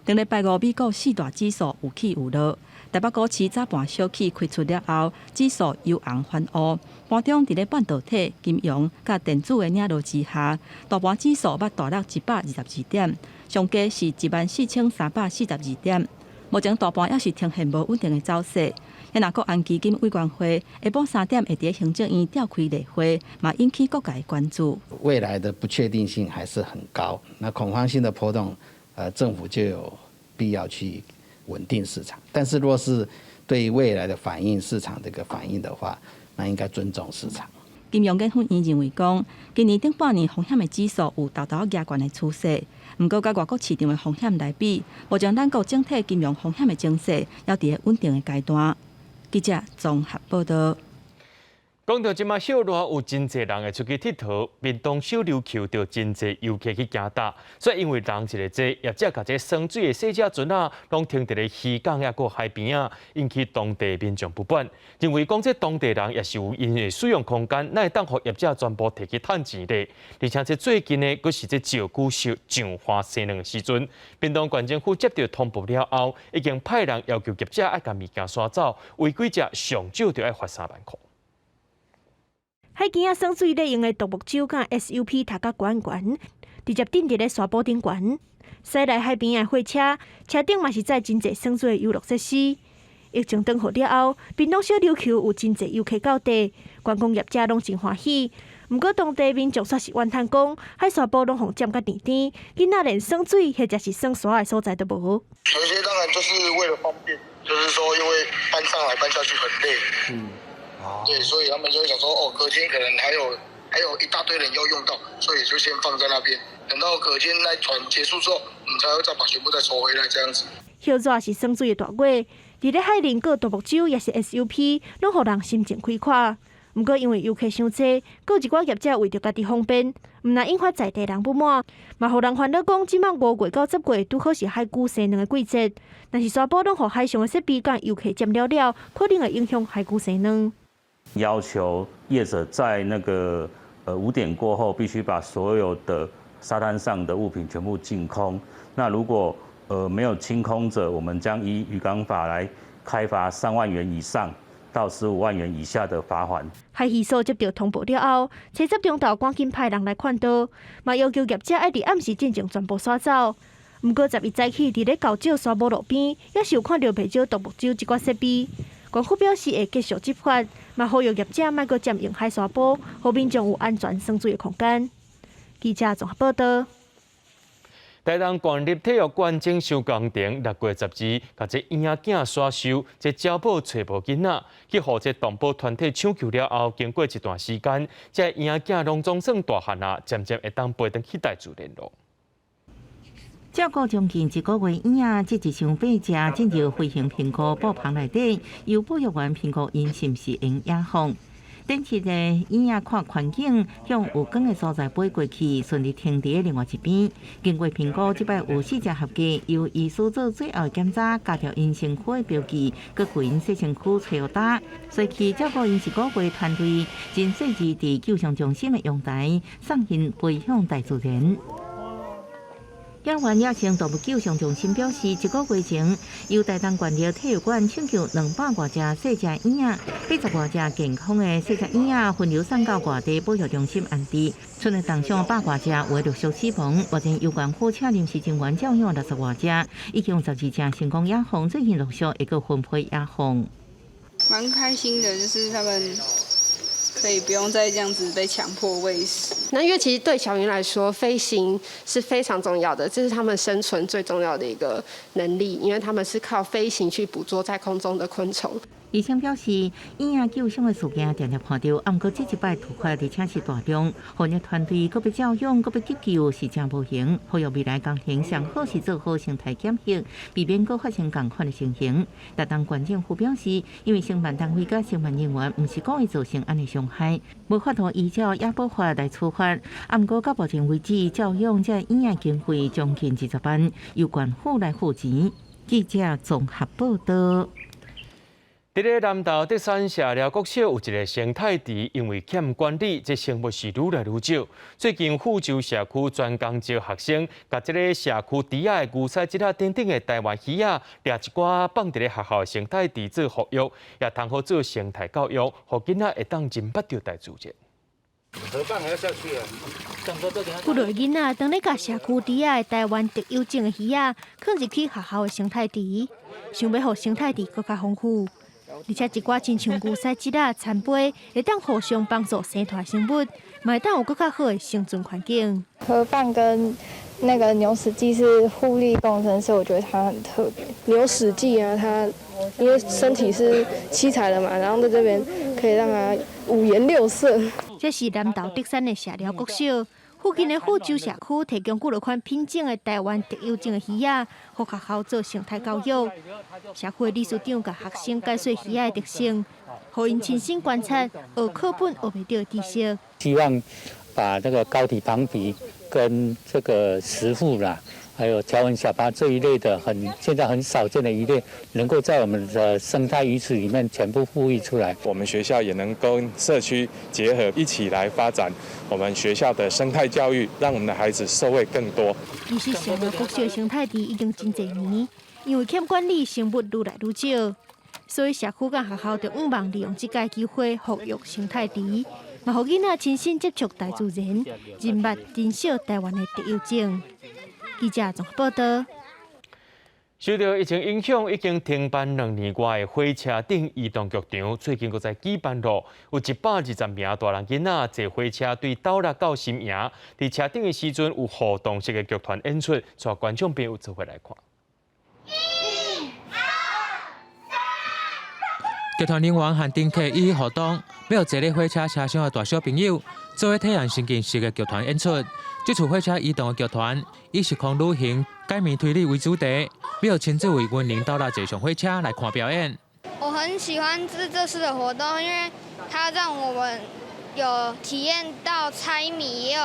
禮拜五，美股四大指數有起有落，台北股市早盤小起開出了後，指數由紅翻烏。盤中佇咧半導體、金融佮電子的領導之下，大盤指數捌大落122點，上低是14,342點。目前大盤猶是呈現無穩定的走勢。若國安基金委員會下晡3點會佇行政院召開例會，嘛引起各界關注。
未來的不確定性還是很高，那恐慌性的波動，政府就有必要去穩定市場。但是，若是對未來的反應，市場這個反應的話，那應該尊重市場。
金融研訓院認為講，今年頂半年風險的指數有沓沓仔加懸的趨勢，毋過佮外國市場的風險來比，目前咱國整體金融風險的情勢猶佇咧穩定的階段。記者綜合報道。
講到這馬暑熱有真濟人會出去𨑨迌，屏東小琉球就真濟遊客去行搭，所以因為人一个濟，業者共這耍水的洗車船仔，攏停佇咧漁港抑閣海邊仔，引起當地民眾不滿，認為講這當地人也是有𪜶的使用空間，哪會當予業者全部提去趁錢咧？而且這最近呢，閣是這石龜上花生卵的時陣，屏東縣政府接著通報了後，已經派人要求業者愛共物件徙走，違規者上少就愛罰3萬箍。
海墘仔耍水咧用的獨木舟佮 SUP 疊甲懸懸，直接釘佇咧沙埔頂懸。駛來海邊的貨車，車頂嘛是載真濟耍水的遊樂設施。疫情斷予了後，屏東小琉球有真濟遊客到地，觀光業者攏真歡喜。毋過當地民眾煞是怨嘆講，海沙埔攏予佔甲甜甜，囡仔連耍水或者是耍沙的所在都無。
有些當然就是為了方便，就是說因為搬上來搬下去很累。
對，所以他們就會想說，哦，隔天可能還有一大堆人要用到，所以就先放在那邊，等到隔天那團結束之後，我們才會再把全部再收回來，這樣子。
熱熱是耍水的大月，佇咧海寧閣獨木舟抑是 SUP，攏予人心情開闊。毋過因為遊客傷濟，閣有一寡業者為著家己方便，毋但引發在地人不滿，嘛予人煩惱講，這擺5月到10月拄好是海龜生卵的季節，若是沙埔攏予海上的設備佮遊客佔了了，可能會影響海龜生卵。
要求業者在那個5點過後，必須把所有的沙灘上的物品全部淨空。那如果沒有清空者，我們將依漁港法來開罰3萬元以上到15萬元以下的罰鍰。
海漁所接到通報了後，初十中晝趕緊派人來勸導，嘛要求業者愛佇暗時進前全部徙走。毋過11早起，佇咧厚石沙埔路邊，猶是有看著袂少獨木舟這寡設備。縣府表示會繼續執法，嘛呼籲業者莫閣佔用海沙埔，予民眾有安全耍水的空間。記者綜合報道。
台東縣立體育館整修工程6月12，共這嬰仔囝徙收，這交保揣無囡仔，去予這動保團體搶救了後，經過一段時間，這嬰仔囝攏總算大漢啊，漸漸會當飛轉去大自然囉。
照顧將近一個月嬰仔，這一箱八隻進入飛行評估布棚內底，由保育員評估𪜶是毋是會野放。展翅的嬰仔看環境，向有光的所在飛過去，順利停佇另外一邊。經過評估，這擺有四隻合格，由醫師做最後檢查，加著𪜶身軀的標記，閣為𪜶洗身軀、吹予焦。隨去照顧𪜶一個月團隊，真細緻佇救傷中心的陽台送𪜶飛向大自然。野原野生動物救傷中心表示，一個月前由台東縣立體育館搶救200外隻細隻嬰仔，80外隻健康的細隻嬰仔分流送到外地保育中心安置。賰的重傷100外隻有的陸續死亡，目前由縣府請臨時人員照養60外隻，已經有12隻成功野放，最近陸續會閣分批野放。
蠻開心的，就是他們可以不用再這樣子被強迫餵食。
那因為其實對小鷹來說，飛行是非常重要的，這是他們生存最重要的一個能力，因為他們是靠飛行去捕捉在空中的昆蟲。
醫生表示，嬰仔救傷的事件定定看著，毋過這一擺突發，而且是大量，防疫團隊閣欲照養，閣欲急救，是誠無閒。呼籲未來工程上好是做好生態檢疫，避免閣發生仝款的情形。台東縣政府表示，因為承辦單位佮承辦人員毋是故意造成按呢傷害，無法度依照野保法來處罰。毋過到目前為止，照養這嬰仔經費將近20萬，由縣府來付錢。記者綜合報道。
佇咧南投德山社寮國小有一个生態池，因為欠管理，這生物是愈來愈少。最近富州社區專工招學生，共這个社區池仔的牛屎質仔等等的台灣魚仔，掠一寡放佇咧學校的生態池做復育，也通好做生態教育，予囡仔會當認捌著大自然。
河蚌還要下去啊！
幾落囡仔當咧共社區池仔的台灣特有種的魚仔，囥入去學校的生態池，想欲予生態池閣較豐富。而且一寡親像牛屎質仔、田貝，會當互相幫助生態生物，嘛會當有閣較好的生存環境。
河蚌跟那個牛屎薊是互利共生，所以我覺得它很特別。
牛屎薊啊，它因為身體是七彩的嘛，然後在這邊可以讓它五顏六色。
這是南投德山的社寮國小附近的富州社區，提供幾落款品種的台灣特有種的魚仔，予學校做生態教育。社區的理事長共學生解說魚仔的特性，予𪜶親身觀察，學課本學袂著的知識。
希望把這個高體旁皮跟這個石蝮啦，還有條紋小鰻這一類的很現在很少見的魚類，能夠在我們的生態魚池裡面全部復育出來。
我們學校也能跟社區結合，一起來發展我們學校的生態教育，讓我們的孩子受惠更多。
其實，社寮國小生態池已經真濟年，因為欠管理，生物愈來愈少，所以社區佮學校就向望利用這個機會復育生態池，嘛予囡仔親身接觸大自然，認捌珍惜台灣的特有種。記者綜合報道。
受著疫情影響，已經停辦2年外的火車頂移動劇場，最近閣再舉辦囉。有120名大人囡仔坐火車對斗六到新營，佇車頂的時陣有互動式的劇團演出，帶觀眾朋友做伙來看。
劇團人員和乘客一起互動，欲坐咧火車車廂的大小朋友，做伙體驗沉浸式的劇團演出。這次火車移動的劇團以時空旅行、解謎推理為主題，欲親自為雲林到達坐上火車來看表演。
我很喜歡這次的活動，因為它讓我們有體驗到猜謎，也有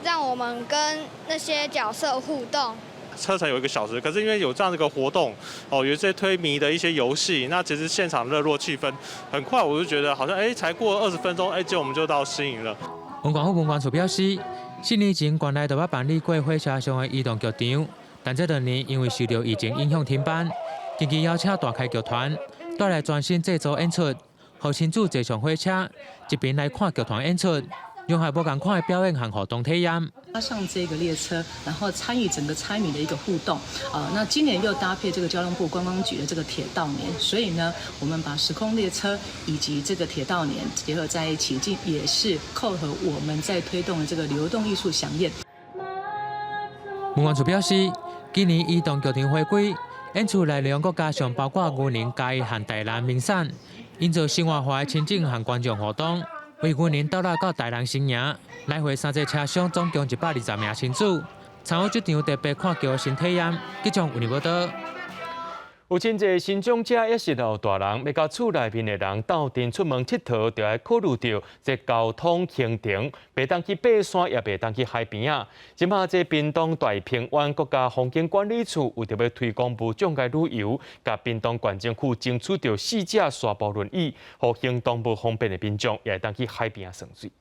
讓我們跟那些角色互動。
車程有1個小時，可是因為有這樣的一個活動，哦，有一些推謎的一些遊戲，那其實現場熱絡氣氛，很快我就覺得好像才過20分鐘，就我們就到新營了。
文管府文管處表示，4年前縣內就捌辦理過火車上的移動劇場，但這2年因為受到疫情影響停辦，近期邀請大開劇團帶來全新製作演出，予親子坐上火車，一邊來看劇團演出，融合無仝款的表演和互動體驗。
搭上這個列車，然後參與整個猜謎的一個互動。啊，那今年又搭配這個交通部觀光局的這個鐵道年，所以呢，我們把時空列車以及這個鐵道年結合在一起，這也是扣合我們在推動的這個流動藝術饗宴。
文管處表示，今年移動劇場回歸，演出內容閣加上包括雲林、嘉義和台南名產，營造生活化的情景和觀眾互動。為雲林到達到台南新營，來回三節車廂總共120名親子參與這場特別看劇的新體驗。記者為你報道。
有真濟身障者，抑是老大人，欲佮厝內面的人鬥陣出門𨑨迌，就愛考慮著這交通行程，袂當去爬山，也袂當去海邊仔。這馬這屏東大平灣國家風景管理處為著欲推廣無障礙旅遊，共屏東縣政府爭取著四隻沙埔輪椅，予行動無方便的民眾也會當去海邊仔耍水。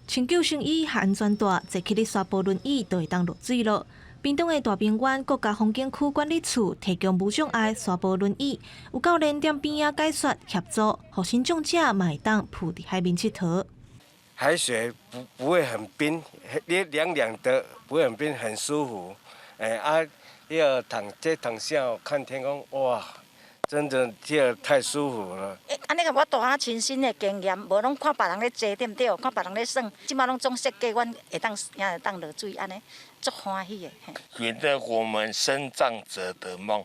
穿救生衣和安全帶，坐起咧沙埔輪椅就會當落水囉。屏東的大平灣國家風景區管理處提供無障礙沙埔輪椅，有教練佇邊仔解說協助，予身障者嘛會當浮佇海面𨑨迌。
海水不會很冰，涼涼的，不會很冰，很舒服。啊，要躺這躺下看天空，哇，真的這太舒服了。
按呢個我大漢親身的經驗，無攏看別人咧坐對毋對？看別人咧耍，這馬攏總設計，阮會當也會當落水按呢，足歡喜的。
圓了我們身障者的夢，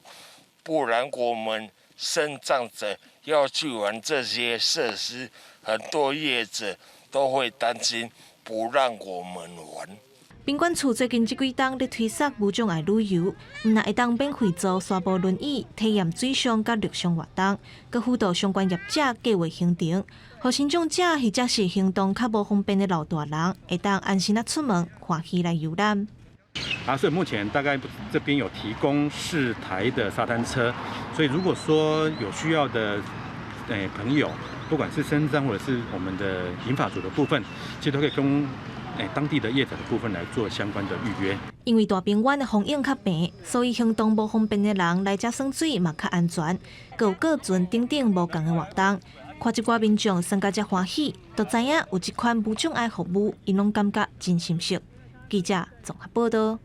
不然我們身障者要去玩這些設施，很多業者都會擔心不讓我們玩。
賓管處最近這幾冬咧推捒無障礙旅遊，毋但會當免費租沙埔輪椅，體驗水上佮陸上活動，閣輔導相關業者計劃行程，予身障者或者是行動較無方便的老大人，會當安心仔出門，歡喜來遊覽。
啊，所以目前大概這邊有提供4台的沙灘車，所以如果說有需要的朋友，不管是身障或者是我們的銀髮族的部分，其實都可以跟當地的業者的部分來做相關的預約。
因為大平灣的風湧較平，所以行動無方便的人來遮耍水嘛較安全。閣有過船等等無仝的活動，看這寡民眾耍甲遮歡喜，就知影有這款無障礙服務，𪜶攏感覺真心適。記者綜合報道。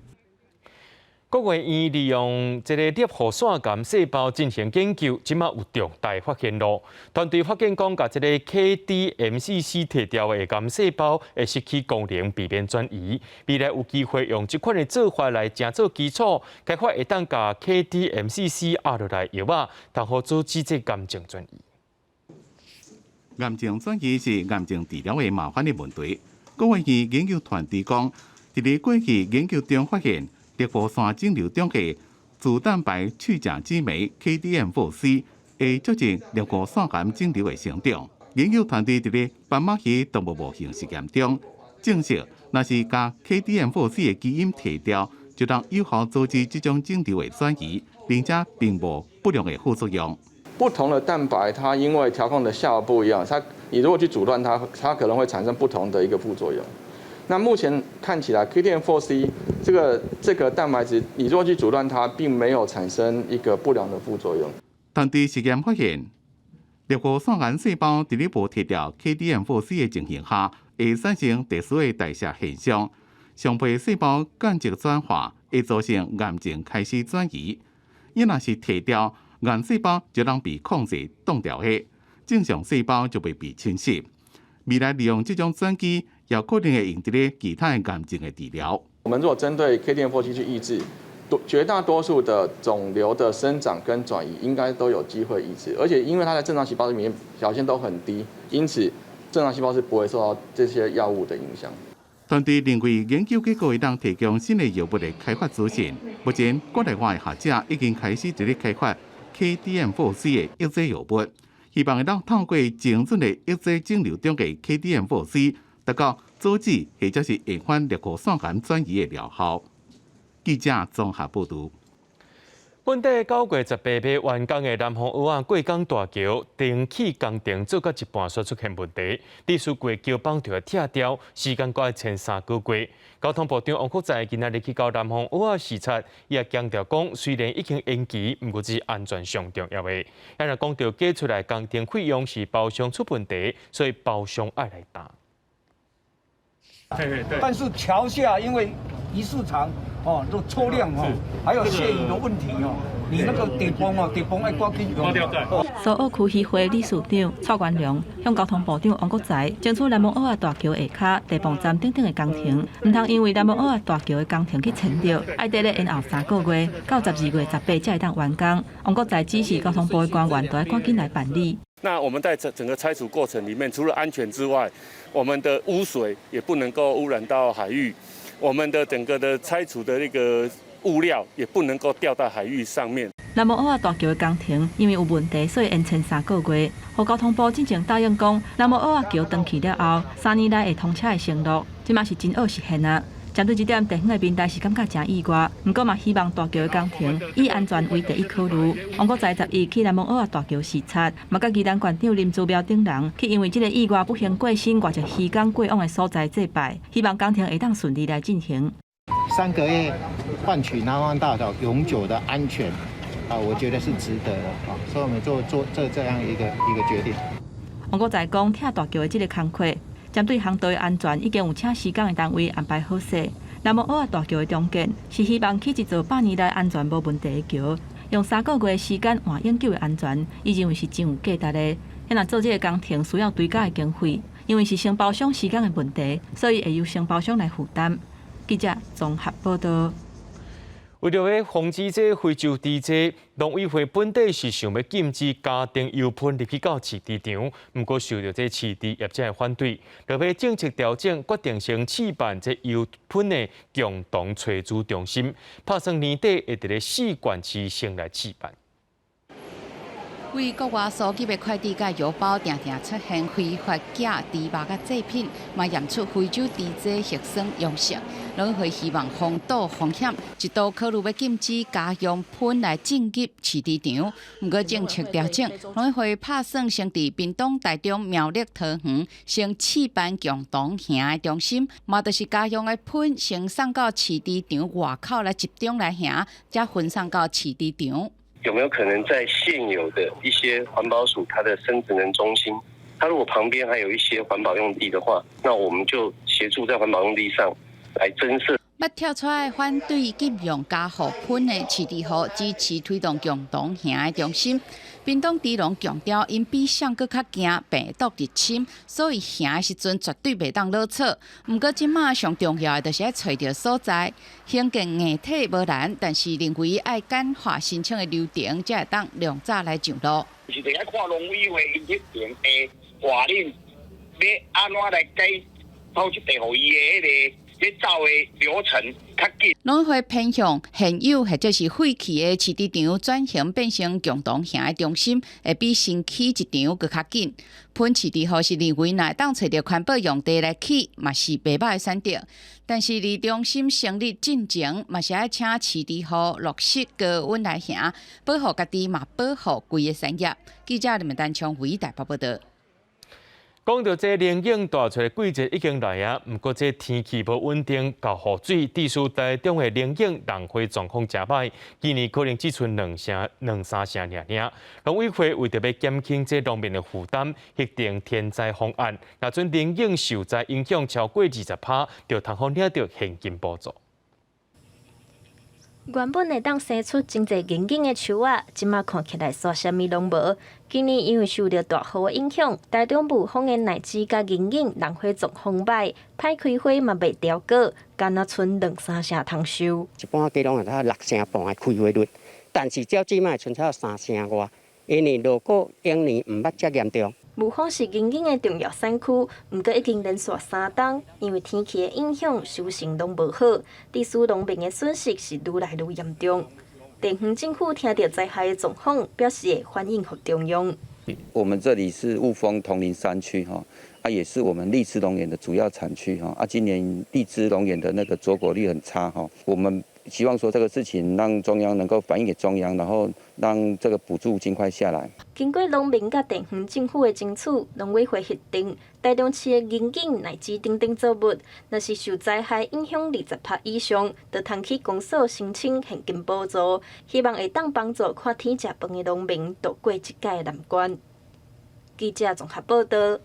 國衛院利用這個攝護腺癌細胞進行研究，這馬有重大發現囉。團隊發現講，共這個 KDM4C 提掉的癌細胞會失去功能，避免轉移。未來有機會用這款的做法來成做基礎，開發會當共 KDM4C 壓落來藥仔，通好阻止這癌症轉移。
癌症轉移是癌症治療的麻煩的問題。國衛院研究團隊講，佇咧過去研究中發現，攝護腺腫瘤中的組蛋白去甲基酶 KDM4C 會促進攝護腺癌腫瘤的成長。研究團隊佇咧斑馬魚動物模型實驗中證實，若是共 KDM4C 的基因提掉，就能有效阻止這種腫瘤的轉移，並且並無不良的副作用。
不同的蛋白，它因為調控的效果不一樣，它你如果去阻斷它，它可能會產生不同的一個副作用。那目前看起來，KDM4C 這個蛋白質，你如果去阻斷它，並沒有產生一個不良的副作用。
團隊實驗發現，攝護腺癌細胞佇咧無提掉 KDM4C 的情形下，會產生特殊的代謝現象，上皮細胞間質轉化，會造成癌症開始轉移。伊若是提掉，癌細胞就能被控制擋掉的，正常細胞就袂被侵襲。未來利用這種轉機，也可能會用佇咧其他的癌症的治療。
我們如果針對 KDM4C 去抑制，多絕大多數的腫瘤的生長跟轉移應該都有機會抑制，而且因為它在正常細胞裡面表現都很低，因此正常細胞是不會受到這些藥物的影響。
團隊認為研究結果會當提供新的藥物的開發資訊。目前國內外學者已經開始佇咧開發 KDM4C 的抑制藥物，希望會當透過精準的抑制腫瘤中的 KDM4C，達到阻止或者是延緩肋骨腺癌轉移的療效。記者綜合報導。
本底9月18日完工的南方澳仔過江大橋，重啟工程做到一半，煞出現問題，致使過橋枋著愛拆掉，時間閣愛延3個月。交通部長王國材今仔日去到南方澳仔視察，伊也強調講，雖然已經延期，毋過這是安全上重要的。啊若講著加出來工程費用是包商出問題，所以包商愛來擔。
對對。但是橋下因為魚市場哦，都車輛哦，還有下雨的問題哦，你那個地崩哦，地崩愛趕緊用。
蘇澳區議會理事長蔡元良向交通部長王國材爭取南門澳仔大橋下跤地磅站等等的工程，毋通因為南門澳仔大橋的工程去延著，愛佇咧延後3個月，到12月18才會當完工。王國材指示交通部的官員都愛趕緊來辦理。
那我們在整整個拆除過程裡面，除了安全之外，我們的污水也不能夠污染到海域，我們的整個的拆除的那個物料也不能夠掉到海域上面。
南門澳仔大橋的工程因為有問題，所以延遲3個月。予交通部進前答應講，南門澳仔橋斷去了後，3年內會通車的承諾，這馬是真愛實現啊！針對這點，地方的民代是感覺誠意外，毋過嘛希望大橋的工程以安全為第一考慮。王國材10日去南門澳仔大橋視察，嘛佮宜蘭縣長林姿妙等人去因為這个意外不幸過身外籍漁工過往的所在祭拜，希望工程會當順利來進行。
3個月換取南方大島永久的安全，啊，我覺得是值得的啊，所以我們做做這這樣一個一個決定。
王國材講，拆大橋的這个工課，針對航道的安全，已經有請施工的單位安排好勢。南門澳仔大橋的重建，是希望起一座100年來安全無問題的橋，用3個月的時間換永久的安全，伊認為是真有價值的。若做這个工程需要追加的經費，因為是承包商時間的問題，所以會由承包商來負擔。記者綜合報導。
為著欲防止這非洲豬災，農委會本底是想欲禁止家庭油噴入去到飼豬場，毋過受著這飼豬業者的反對，落尾政策調整，決定先試辦這油噴的共同炊煮中心，拍算年底會佇咧四縣市先來試辦。
為國外搜集的快遞佮郵包，定定出現非法寄豬肉佮製品，嘛驗出非洲豬災核酸陽性。農委會希望防堵風險，一度考慮欲禁止家用噴來進入飼豬場。毋過政策調整，農委會拍算先佇屏東、台中、苗栗、桃園先試辦共同行的中心，嘛就是家用的噴先送到飼豬場外口來集中來行，才分送到飼豬場。
有沒有可能在現有的一些環保署它的生質能中心，它如果旁邊還有一些環保用地的話，那我們就協助在環保用地上來增設。
捌跳出來反對禁用家戶噴的飼豬戶，支持推動共同行的中心。屏東豬農強調，𪜶比誰閣較驚病毒入侵，所以行的時陣絕對袂當落錯。毋過這馬上重要的就是愛揣著所在，興建硬體無難，但是認為愛簡化申請的流程，才會當量早來上路。
是著愛看農委會𪜶彼邊的法令，欲按怎來改土地予伊的彼个。咧走的流程較緊。
農委會偏向現有或者是廢棄的飼豬場轉型變成共同行的中心，會比新起一場閣較緊。噴飼豬戶是認為，若會當揣著環保用地來起，嘛是袂䆀的選擇。但是佇中心成立進前，嘛是愛請飼豬戶落實高溫來行，保護家己嘛保護規個產業。記者林丹昌偉台北報導。
講著這寧景大出的季節已經來啊，毋過這天氣無穩定，佮雨水，致使台中的寧景人火狀況誠䆀，今年可能只賰兩成、兩三成爾爾。農委會為著欲減輕這農民的負擔，核定天災方案，若準寧景受災影響超過20%，就通好領著現金補助。
原本會當生出真濟銀頸的樹仔，這馬看起來煞啥物攏無。今年因為受著大雨的影響，台中霧峰的奶子佮銀頸人花狀況䆀，歹開花嘛袂著果，干焦賰兩三成通收。
一般雞攏會到六成半的開花率，但是照這擺賰才有三成外，因為落雨往年毋捌遮嚴重。
霧峰是銀頸的重要產區，毋過已經連續三冬，因為天氣的影響，收成攏無好，致使農民的損失是愈來愈嚴重。地方政府聽著災害的狀況，表示會反映予中央。
我們這裡是霧峰桐林山區，哈，啊，也是我們荔枝龍眼的主要產區，哈，啊，今年荔枝龍眼的那個坐果率很差，哈，我們希望說這個事情讓中央能夠反映給中央，然後讓這個補助盡快下來。
經過農民佮地方政府的爭取，農委會核定台中市的銀頸、奶子等等作物，若是受災害影響20%以上，就通去公所申請現金補助，希望會當幫助看天食飯的農民渡過這屆難關。記者綜合報道。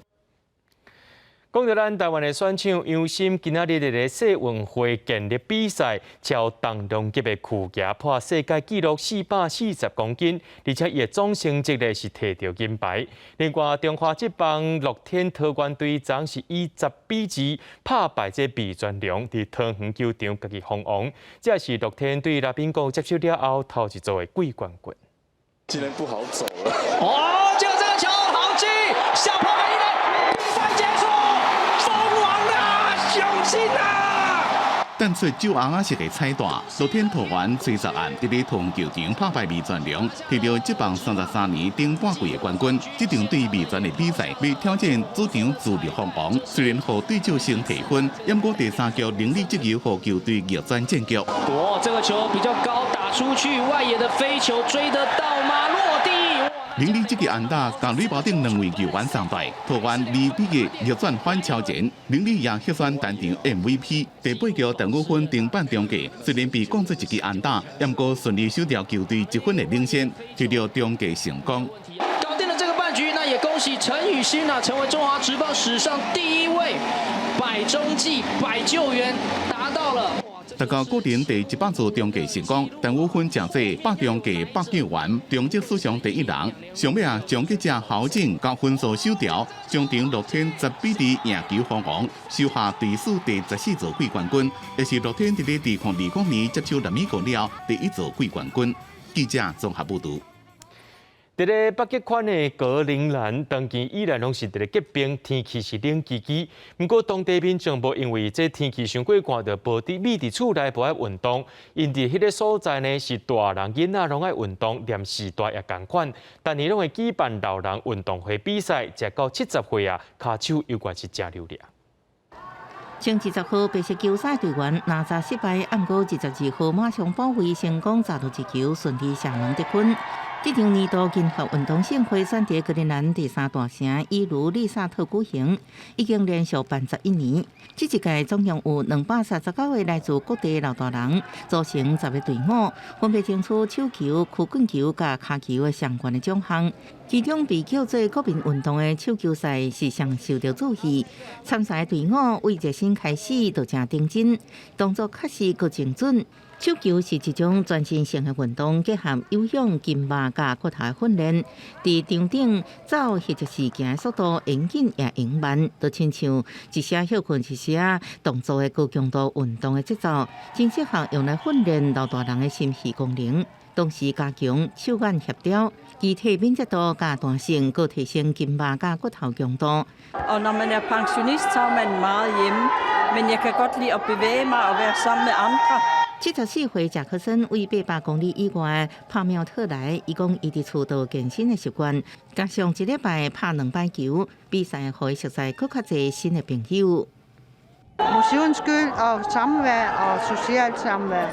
講著咱台灣的選手楊森，今仔日佇咧世運會健力比賽，超重量級的屈舉破世界紀錄440公斤，而且伊的總成績咧是提著銀牌。另外，中華職棒樂天桃園隊昨昏是以10比2拍敗這味全龍，佇桃園球場家己封王，這是樂天對拉賓國接手了後頭一座的季冠軍。
今天不好走了。
哦，就這個球好擊，小跑一壘，比賽結束，封王啦，雄心啊！
淡出酒紅仔色的彩帶，樂天桃園吹十案佇咧桃園球場拍敗味全龍，摕著職棒33年頂半季的冠軍。這場對味全的比賽，欲挑戰主場主力封王。雖然予對手先提分，毋過第三局凌厲擊球，予球隊逆轉戰局。
哇，這個球比較高，打出去外野的飛球追得到嗎？落地。
凌厲這個安打，共壘包頂兩位球員送台，桃園2比1逆轉反超前，林立也獲選單場 MVP。第八局陳宇芬登板中繼，雖然被灌出一支安打，毋過順利守牢球隊一分的領先，取得中繼成功。
搞定了這個半局，那也恭喜陳禹勳啊，成為中華職棒史上第一位百中繼百救援達到了。
達到個人第100次中繼成功，陳宇芬成做百中繼百救援，中職史上第一人。上尾啊，終結者侯正將分數守牢，終場樂天10比2贏球封王，收下隊史第14座季冠軍，也是樂天佇咧2020年接手南美國了後第一座季冠軍。記者綜合報導。
佇咧北極圈的格陵蘭，長期以來攏是佇咧結冰，天氣是冷吱吱。毋過當地民眾無因為這天氣傷過寒，就無佇覕佇厝內無愛運動。𪜶佇彼个所在呢，是大人囡仔攏愛運動，連時代也仝款。逐年攏會舉辦老人運動會比賽，食到70歲啊，跤手猶原是誠流利。
上20號白色球賽隊員拿扎失敗，毋過22號馬上補位成功砸入一球，順利射門得分。這場年度銀髮運動盛會選佇格陵蘭第三大城伊盧利薩特舉行，已經連續辦11年。這一屆總共有239個來自各地老大人組成10個隊伍，分別爭取手球、曲棍球佮跤球的相關的獎項。其中被叫做國民運動的手球賽是上受著注意，參賽隊伍為熱身開始就誠認真，動作確實閣精準。手球是一種全身性的運動，結合有氧、筋肉佮骨頭訓練。佇場頂走或者是行的速度，會緊也會慢，就親像一時歇睏一時動作的高強度運動的節奏，真適合用來訓練老大人的心肺功能，同時加強手眼協調、肢體敏捷度佮彈性，閣提升筋肉佮骨頭強度。
Og når man er pensionist, så er man meget hjemme. Men jeg kan godt lide at bevæge mig og være sammen med andre.
74歲賈克森為800公里以外帕妙特來，伊講伊佇厝就健身的習慣，加上一禮拜拍兩擺球，比賽予伊熟似閣較濟新的朋友。
Motionskyld og samvær og socialt samvær。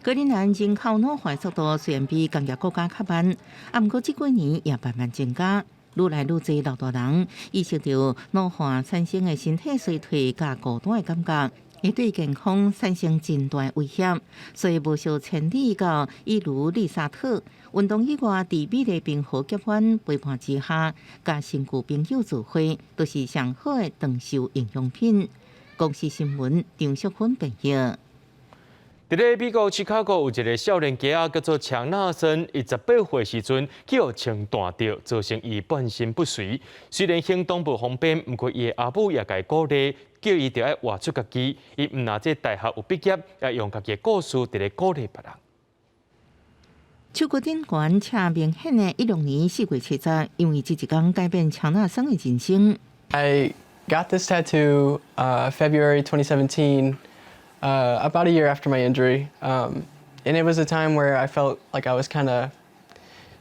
格陵蘭人口老化速度雖然比工業國家較慢，毋過這幾年也慢慢增加。愈來愈濟老大人意識著老化產生的身體衰退佮孤單的感覺，會對健康產生真大威脅，所以無數千里到伊盧利薩特運動以外，佇美麗冰河峽灣陪伴之下，佮新舊朋友聚會，都是上好的長壽營養品。公視新聞張淑芬編譯。
佇咧美國芝加哥有一個少年家仔叫做強納森，伊18歲時陣去予槍彈著，造成伊半身不遂。雖然行動無方便，毋過伊的阿母也共伊鼓勵，叫伊著愛活出家己。伊毋但這大學有畢業，也用家己的故事佇咧鼓勵別人。
手骨頂懸車明顯的16年4月7日，因為這一工改變強納森的人生。
I got this tattoo February 2017, about a year after my injury, and it was a time where I felt like I was kind of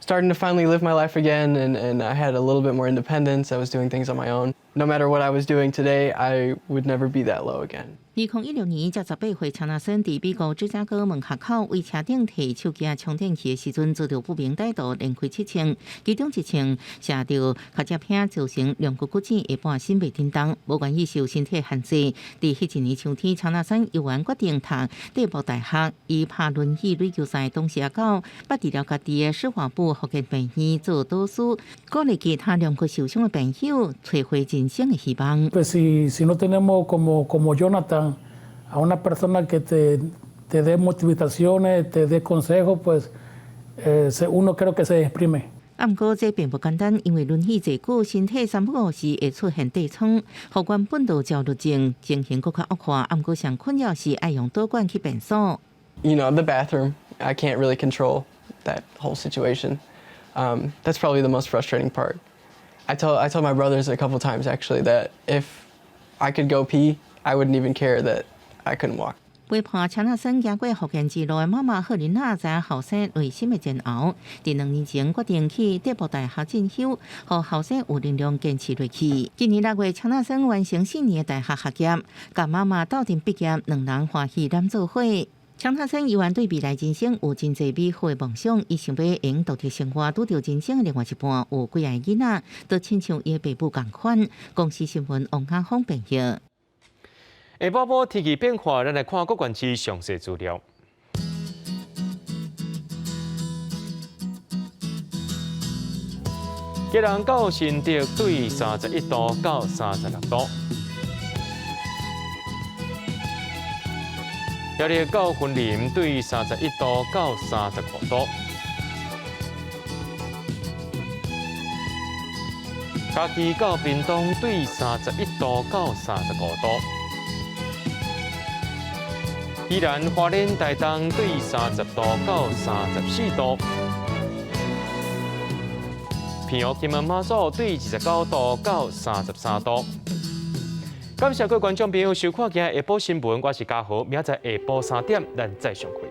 starting to finally live my life again, and I had a little bit more independence. I was doing things on my own. No matter what I was doing today, I would never be that low again.
2016年，才18歲，強納森佇美國芝加哥門學口為車頂提手機充電器的時陣，遭著不明歹徒連開七槍，其中一槍射著跤脊片，造成兩骨骨折，下半身袂振動。無願意受身體限制，佇彼一年秋天，強納森猶原決定讀德波大學，伊拍輪椅壘球賽董事到，捌治療家己的司法部福建病院做導師，鼓勵其他兩骨受傷的朋友，揣回人生的希望。
Pues si si no tenemos como Jonathan a una persona que te dé motivaciones, te dé consejos, pues uno creo que se deprime.
啊，毋過這並不簡單，因為輪椅坐久，身體三不五時會出現疔瘡，予原本就焦慮症，情形閣較惡化。啊，毋過上困擾是愛用導管去便所。
The bathroom, I can't really control that whole situation. That's probably the most frustrating part. I told my brothers a couple times actually that if I could go pee, I wouldn't even care that I couldn't walk.
陪伴強納森行過復健之路的媽媽赫琳娜知影後生內心的煎熬，佇2年前決定去德波大學進修，予後生有能量堅持落去。今年6月，強納森完成4年的大學學業，佮媽媽鬥陣畢業，兩人歡喜攬做伙。強納森猶原對未來人生有真濟美好的夢想，伊想欲用獨特生活拄著人生的另外一半，有幾个囡仔，都親像伊的爸母仝款。公視新聞王家峰編譯。
下晡晡天氣變化，咱來看各縣市詳細資料。基隆到新竹對31度到36度，苗栗到雲林對31度到35度，嘉義到屏東對31度到35度。宜蘭花蓮台東對30度到34度，澎湖金門馬祖對29度到33度。感謝各位觀眾朋友收看今日下晡新聞，我是嘉豪，明仔載下晡3點，咱再相會。